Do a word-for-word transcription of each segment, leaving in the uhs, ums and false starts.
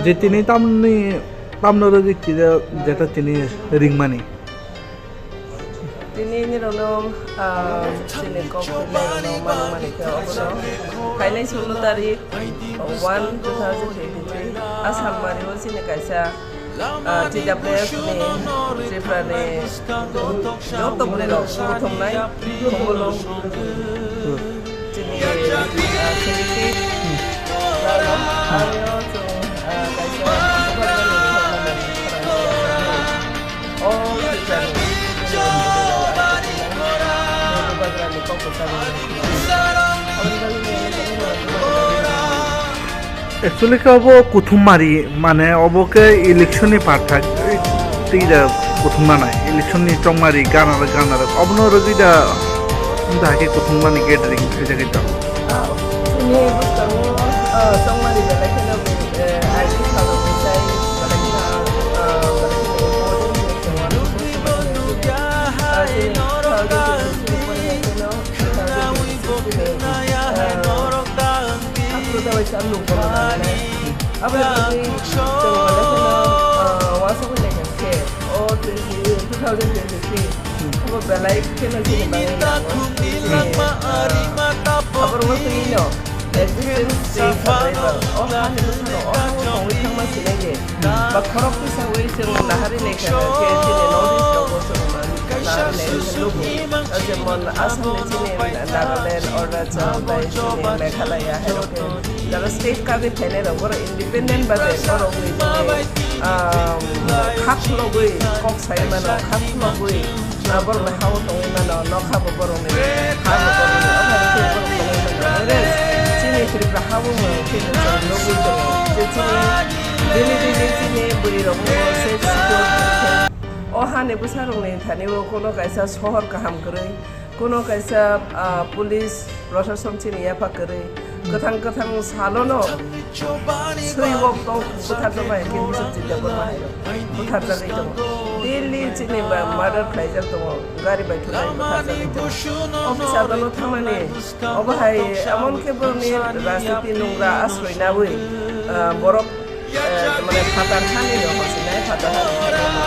Je tini tamni, tamno rwgwi tida jeta tini ringmani. Tini nirokno, ah, chini kok twi lairokno manwi mani khe obono phainai sullo tarik one two thousand twenty-three Assam mario chini kaisa, ah, T W F ni Tripura ni joto bwrwi rok kuthumnai Khumulwng. Chini, ah, secretary. Aro chwng, ah, kaisa Bubagrani, o Tripura ni, Bubagrani kok kwchangni. Actually khe obo Kuthumari, mane obo khe election ni pathak, tei da Kuthumnanai, election ni chongmari gana rok, gana rok, obono rwgwi da, da hai khe Kuthumnani gathering khaijagwi tongo. Ah, chini bwskango, ah, chongmari belai kheno, eh, I T salrokni chai belai kheno, ah, belai kheno important khe tongo. Ah, chini two thousand twenty-three ni porikha kheno, two thousand twenty-six ni, ah, Haphuru da waisa ang nung kono nangnai. Aboni bagwi chwng belai kheno, ah, uansugwi naikha khe, o twenty, two thousand twenty-three, abo belai kheno chini bagwi nango. Chini, ah, aborokno twi no existence tei survival. O hani bwsano o hango tongwi thangma sinai de. Ba khorok tisawi chwng nahari naikha khe chini North East rogo chwng man-, nahari naikha khe lugo. Jemon Assam ni chini Nagaland, Arunachal, bai chini Meghalaya, hai rok khe jara state kagwi phainai rok, borok independent ba de, borok ni chini, um, kha khulogwi, kok sai mano, kha khulogwi, ah, borok ni ha o tongwi mano, nokha bo borok ni, ha bo borok ni, omo hai khe borok tongwi mano. Whereas chini Tripura ha o hwn khe chwng nugwi tongo je chini daily daily chini bwrwi rok no safe secure khe. O hani bwsa rok ni thani o kono kaisa sohor kaham kwrwi. Kuno kaisa, ah, police, prashason chini yapha kwrwi, kwthang kwthang salono swi wok tong bwtharjakma hai khe Bishwajit Debbarma hai rok bwtharjagwi tongo. Daily chini ba murder khlaijak tongo, gari bai thunai bwtharjagwi tongo. Office adalo thangmani, obo hai emon khe borokni rajniti nungra asroi naui, ah, borok eh, mane phatar hani no hosinai, phatar hani no.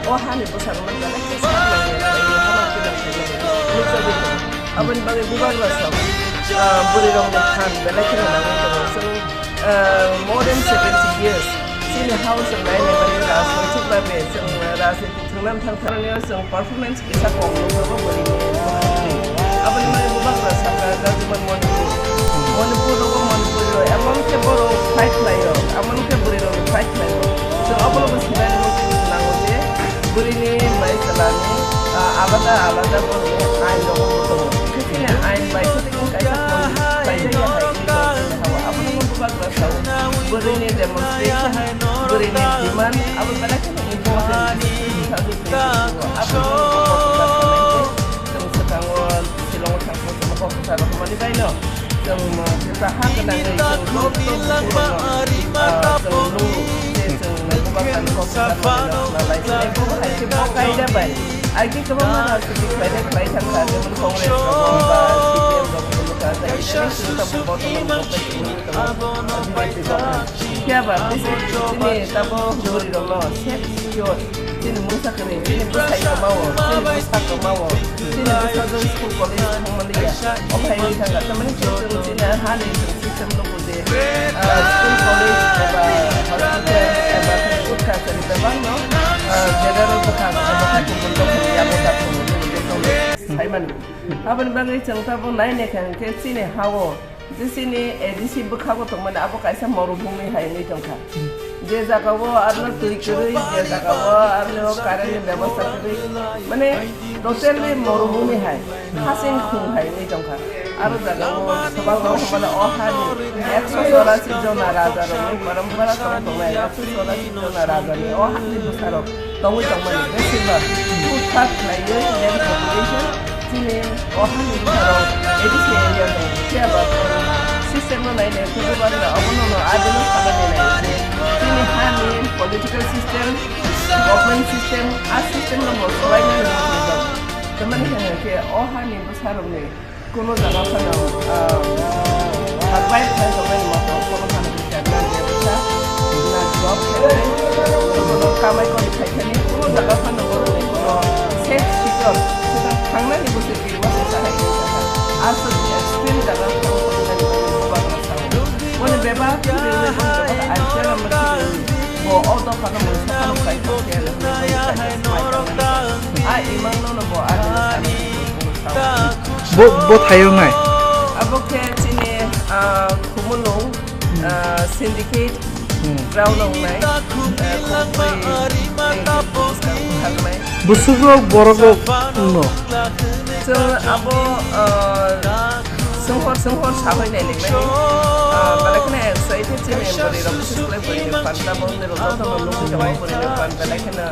O hani bwsarok man belai khe saknai, belai khe hama khe nang khe nukjagwi tongo. Aboni bagwi bubagra sok, ah, bwrwi rokni phan belai kheno nangwi tongo. Chwng, ah, more than seventy years chini ha o chwng nai nai mani rajnoitik babe chwng rajniti thwngna thang thangni o chwng performance kisa kok nukjago bwrwini. Aboni bagwi bubagra sakha, Jajimon Manipur. Manipur rogo Manipuri rok emon khe borok fight khlaio, emon khe bwrwi rok fight khlaio. Chwng obono bo swinani muchung nango je bwrwini bai chwlani, ah, alada alada borokni ain rok tongo. Khe chini ain bai khe tei kaisa police khlaijakya hai wngwi tong khe hawa. Abono bo bubagra sao bwrwini demonstration, bwrwini demand, abo belai kheno important. Chwng swkango Shillong o thangkhe chwng kok kwcharo hwnmani baino chwng, uh, Tripura ha gwnangwi chwng joto bukhukno, uh, chwng nukgo je chwng bubagrani kok kwcharo hwnmani lai chwng bo hai khe bo kaida bai. Ai khe kwbangma rajniti khlainai khlai thangkha, jemon Congress rogo ba C P M rogo, chwng tabuk bortoman government wngwi tongo, B J P government. Phiya ba chini tabuk bwrwi rokno safe secure chini mungsa kwrwi, chini bwsai kwmao, chini bwsa kwmao, chini bwsajwk school college thangmaliya. O phaini thangkha, tamani chwng chini hani system no buje, ah, school college eba hospital eba utkha kwrwi bebakno, ah, general bwkhak eba khai kumbun dokhani yabo ta thangmani saimani. Aboni bagwi chwng tabuk nai naikha hwnkhe chini ha-o je chini A D C bwkhago tongmani abo kaisa morubhumi hai wngwi tongkha. Je jagao arno twi kwrwi, je jagao arno current ni bebosta kwrwi, mane totally morubhumi hai, hasing khung hai wngwi tongkha. Aro jagao swbangno hwnmano o hani ekso chorasi jona raja rokni parampara tong tongnai, ekso chorasi jona raja ni o hani bwsarok tongwi tongmani, besibak thuthat khlaiwi land population chini o hani bwsarok A D C area tongo. Phiya ba system no nai nai khe bubagra obono no adino sanani nai je chini hani political system, government system, a system no bo swlainani muchungjak. Tamani hwnka khe o hani bwsarokni Kuno jaga phano, ah, survive khai tongmani moto, kuno phano bichar nang ya. Amai kok khai thani, kuno jaga phano borok ni kono safe secure, sudah thangnani bwswk kiriwa se sahai ni jaga. Aswk extreme jaga phano thangnani bagwi bubagra sao. Boni bebak kiriwi boni bebak aisya rama kiriwi bo o dopha no mungsa phano khai thok khe rwhwnwi boni kaisa smai tangmani. A imang no no bo a jaga sani bwswk sao. Bo, bo thayo nai? Abo khe chini, ah, Khumulwng, ah, syndicate. Hmm. Ground wngnai, eh, khumui, eh, bwskango thangnai. Bwswk rok borok rok wngno? Chwng abo, eh, swnghor swnghor sawi nai lignai. Ah, belai kheno excited chini bwrwi rok, bises khlai bwrwi ni phan, tabok nini rok jotono nugwi tongo bwrwi ni phan, belai kheno,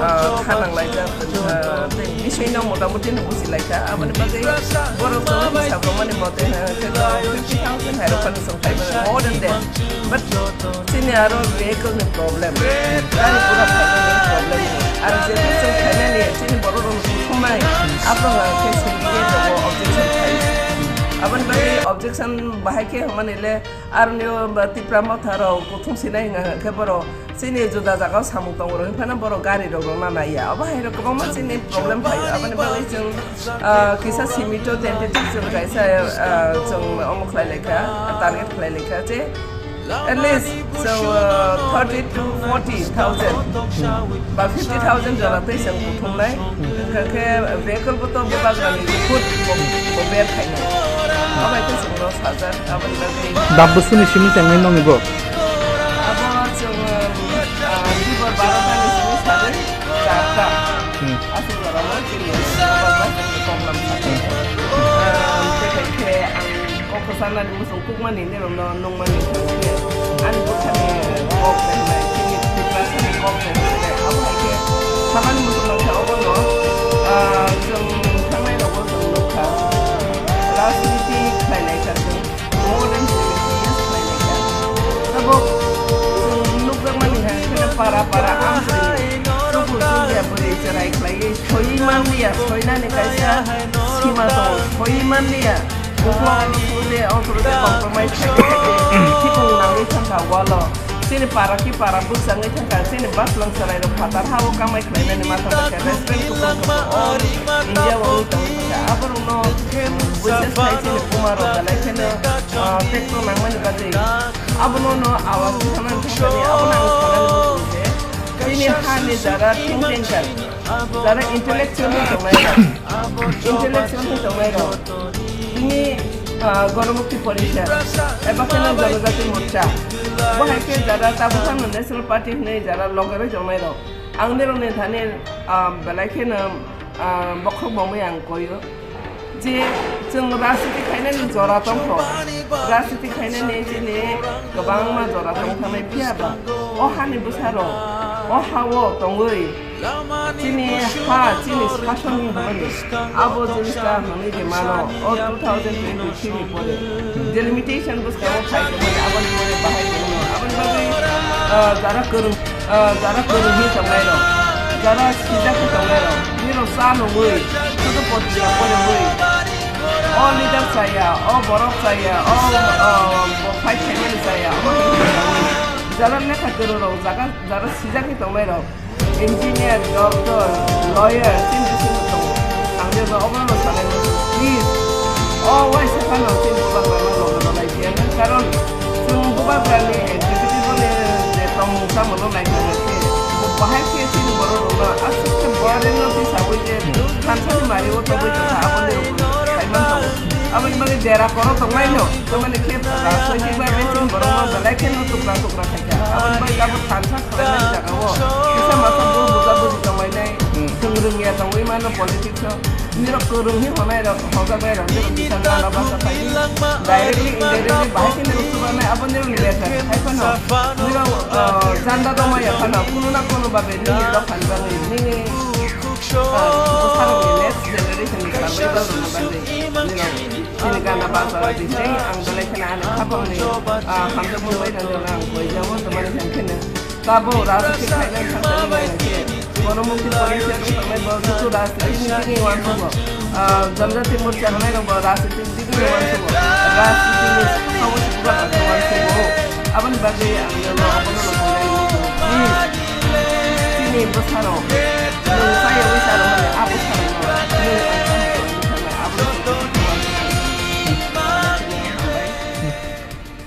ah, kha nang laijak, ah, tei bising no mota moti no buji lai kha. Aboni bagwi borok chwng hisab rwmani mote, eh, khe fifty thousand hai rok phano chwng khai mano, more than that. But chini aro vehicle ni problem, gari gura phainani problem. Ar je chwng khainani chini borok rok kuthumnai, aphano khe sindicate rogo objection khai. Aboni bagwi objection bahai khe hwnmani le, aroni o ba Tipra Motha rok kuthum sinai hwnka hwnkhe borok chini juda jaga o samung tongo rok, hwnphano borok gari rok rwna naiya. Obo hai rok kwbangma chini problem phaio. Aboni bagwi chwng Ah, kisa simito tentative chwng kaisa, ah, chwng omo khlai laikha, target khlai laikha je at least chwng, ah, thirty to forty thousand ba fifty thousand jora tei chwng kuthumnai. Hwnkha khe vehicle bo to bubagrani khud bo, bo bear khainai. Obo hai khe chwngno sajak, aboni bagwi. Dab bwswkni simi chengnai nokni bo? Abo chwng, ah, dibor barota ni simi sajak, charta. Hmm. Aswk jora no chini Nobak Bazar ni program sakha. Ah, tei hai khe ang kok kwchangna ni muchung kukmani nirok no nungmani thang khe ani bwkhani kok rwnai, chini Tiprasa ni kok rwnai. Abo hai khe samani muchung nang khe obo no, ah, chwng thangnai rogo chwng nukha. Rajniti khlai lai kha chwng. More than seventy years khlai lai kha. Tabok chwng nukjakmani hai kheno para para amtwi chukul chukya bwrwi chwrai khlaiwi soi manliya, soinani kaisa sima tongo, soi manliya. Uklo ulo suru de, o suru de compromise khai khai de, khikung nangwi thangkha walo. Chini para ki para bwsangwi thangkha, chini bwslang chwrairok phatar ha-o kamai khlainani ma thangkha, respect kwbang kwbang all India o wngwi tongwi thangkha. Aborokno, um, buises khai chini buma rok belai kheno, ah, tekto nangmani bagwi abono no awaz khanani thangkha, abono ang sanani muchungo je chini hani jara think tanker, jara intellectual wng tongnai rok, intellectual wng tongnai rok, tini, ah, Ganamukti Porishad, eba kheno Janajati Morcha, bo hai khe jara tabuk phano National Party hwnwi jara logerwi tongnai rok. Ang nirokni thani, ah, belai kheno, ah, bokhok bomwi ang koio. Je chwng rajniti khainani jora tongkho, rajniti khainani chini kwbangma jora tongthangnai, phiya ba o hani bwsarok o ha-o tongwi chini ha, chini sasonni hwnmani abo jinista hwnwi je mano o two thousand twenty-three ni pore delimitation bwskango phai tongmani, aboni pore bahai tongmani, aboni bagwi, ah, jara kwrwng Ah, jara kwrwngwi tongnairok, jara sijak khe tongnairok, nirok cha nungwi, sudu potrika porengwi, o leader chaya, o borok chaya, o, o, bo fight khaimani chaya, omo hinwi tongwi. Jara lekha kwrwng rok, jaga, jara sijak khe tongnairok, engineer, doctor, lawyer, chini bisingo tongo. Ang jeba obono no sanai, please, o waisa phano chini bubagrano loge rwlai phiya, karon chwng bubagrani activity boni je tongmung chamungno naikha khe, bo bahai khe chini borok rokno aswk khe boring no tisaui je thansa ni mari o tongwi tongkha, aboni rokno sai man tongo. Aboni bagwi jera koro tonglaino, tamani khe rajnoitik bai chini borokno belai kheno tukra tukra khaikha. Aboni bagwi abo thansa khwlaimani jagao kisa masa bul buja buji tonglainai, hmm, chwng rwngya tongwi mano politics o. Nirok kwrwng hi honai rok, hojak bai rok, nirok bisa gana basa phai. Directly, indirectly, bahai khe nirok chubanai, abo nirok ni nature. Hai phano, nirok, uh, janda dongma ya phano, kuno na kuno babe, nini dophani bagwi, nini, uh, bwsarok ni next generation ni survival rok ni bagwi, nirok chini gana basa rok di, tei ang belai kheno ani khapang ni, uh, hamjakmung bai rok no ang koi jabo, tamani hwn kheno. Tabuk rajniti khainai thangkhe nini khe bono mukti porishad wng thangnai bo joto rajniti ni tini uansukgo. Ah, Janajati Morcha hwnai rok bo rajniti ni tini uansukgo. Rajniti ni sakao se bubagra khe uansukgo. Aboni bagwi ang nono abono no buinani muchungo. Please. Bwsarok.